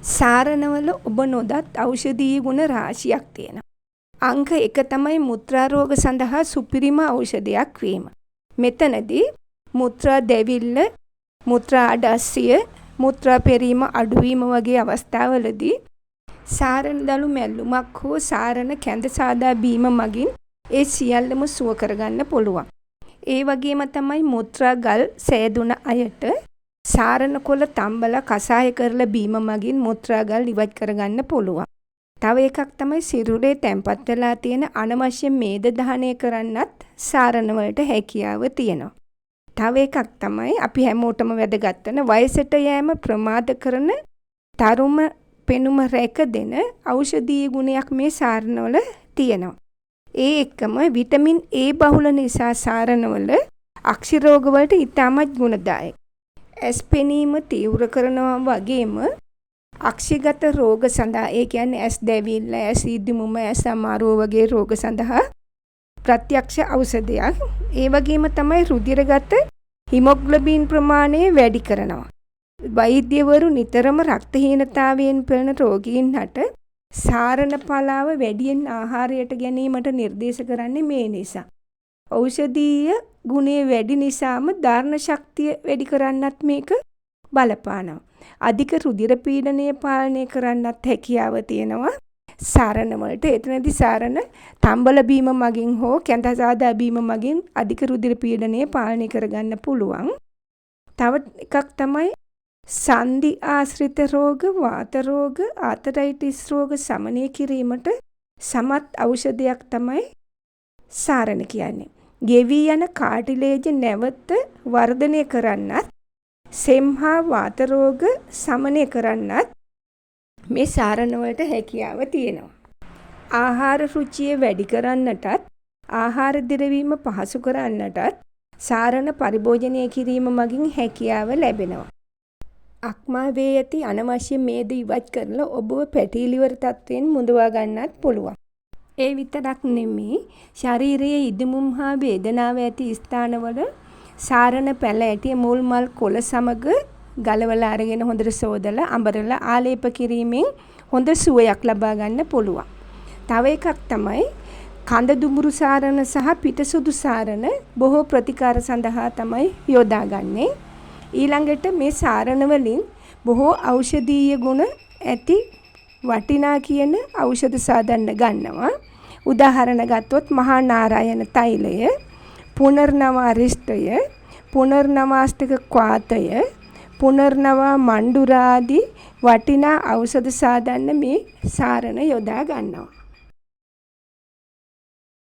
සාරණවල ඔබ නොදත් ඖෂධීය ගුණ රාශියක් තියෙනවා. අංක 1 තමයි මුත්‍රා රෝග සඳහා සුපිරිම ඖෂධයක් වීම. මෙතනදී මුත්‍රා දැවිල්ල, මුත්‍රා අඩස්සිය, මුත්‍රා පෙරීම අඩුවීම වගේ අවස්ථාවලදී සාරණ දළු මැල්ලුමක් හෝ සාරණ කැඳ සාදා බීම මගින් ඒ සියල්ලම සුව කරගන්න පුළුවන්. ඒ වගේම තමයි මුත්‍රා ගල් සෑදුන අයට සාරණ කොළ තම්බලා කසාය කරලා බීම මගින් මුත්‍රා ගල් ඉවත් කරගන්න පුළුවන්. තව එකක් තමයි සිරුරේ තැන්පත් වෙලා තියෙන අනවශ්‍ය මේද දහනය කරන්නත් සාරණ වලට හැකියාව තියෙනවා. තව එකක් තමයි අපි හැමෝටම වැදගත් වන වයසට යෑම ප්‍රමාද කරන තරුණ පෙනුම රැක දෙන ඖෂධීය ගුණයක් මේ සාරණවල තියෙනවා. ඒ එක්කම විටමින් ඒ බහුල නිසා සාරණවල අක්ෂි රෝග වලට ඉතාමත් ගුණදායකයි. ඇස් පෙනීම තීව්‍ර කරනවා වගේම අක්ෂිගත රෝග සඳහා, ඒ කියන්නේ ඇස් දැවිල්ල, ඇස් ඉදිමුම, ඇස් අමාරුව වගේ රෝග සඳහා ප්‍රත්‍යක්ෂ ඖෂධයක්. ඒ වගේම තමයි රුධිරගත හිමොග්ලොබින් ප්‍රමාණය වැඩි කරනවා. වෛද්‍යවරු නිතරම රක්තහීනතාවයෙන් පෙළෙන රෝගීන්හට සාරණ පලාව වැඩියෙන් ආහාරයට ගැනීමට නිර්දේශ කරන්නේ මේ නිසා. ඖෂධීය ගුණය වැඩි නිසාම ධාරණ ශක්තිය වැඩි කරන්නත් මේක බලපානවා. අධික රුධිර පීඩනය පාලනය කරන්නත් හැකියාව තියෙනවා සාරණ වලට. එතනදි සාරණ තම්බල බීම මගින් හෝ කැඳ සාදා බීම මගින් අධික රුධිර පීඩනය පාලනය කරගන්න පුළුවන්. තව එකක් තමයි සන්ධි ආශ්‍රිත රෝග, වාත රෝග, ආතරයිටිස් රෝග සමනය කිරීමට සමත් ඖෂධයක් තමයි සාරණ කියන්නේ. ගෙවී යන කාටිලේජ නැවත වර්ධනය කරන්නත්, සෙම් හා වාත රෝග සමනය කරන්නත් මේ සාරණ වලට හැකියාව තියෙනවා. ආහාර රුචිය වැඩි කරන්නටත්, ආහාර දිරවීම පහසු කරන්නටත් සාරණ පරිභෝජනය කිරීම මගින් හැකියාව ලැබෙනවා. අක්මාවේ ඇති අනවශ්‍ය මේද ඉවත් කරලා ඔබව ෆැටි ලිවර් තත්ත්වයෙන් මුදවා ගන්නත් පුළුවන්. ඒ විතරක් නෙමේ, ශරීරයේ ඉදිමුම් හා වේදනාව ඇති ස්ථානවල සාරණ පැළ ඇටි මුල් මල් කොළ සමග ගලවලා අරගෙන හොඳට සෝදලා අඹරලා ආලේප කිරීමෙන් හොඳ සුවයක් ලබා ගන්න පුළුවන්. තව එකක් තමයි කඳ දුඹුරු සාරණ සහ පිටසුදු සාරණ බොහෝ ප්‍රතිකාර සඳහා තමයි යොදාගන්නේ. ඊළඟට මේ සාරණ වලින් බොහෝ ඖෂධීය ගුණ ඇති වටිනා කියන ඖෂධ සාදන්න ගන්නවා. උදාහරණ ගත්තොත් මහා නාරායන තෛලය, පුනර්නව අරිෂ්ඨය, පුනර්නවාෂ්ටක ක්වාතය, පුනර්නවා මණ්ඩුරාදී වටිනා ඖෂධ සාදන්න මේ සාරණ යොදා ගන්නවා.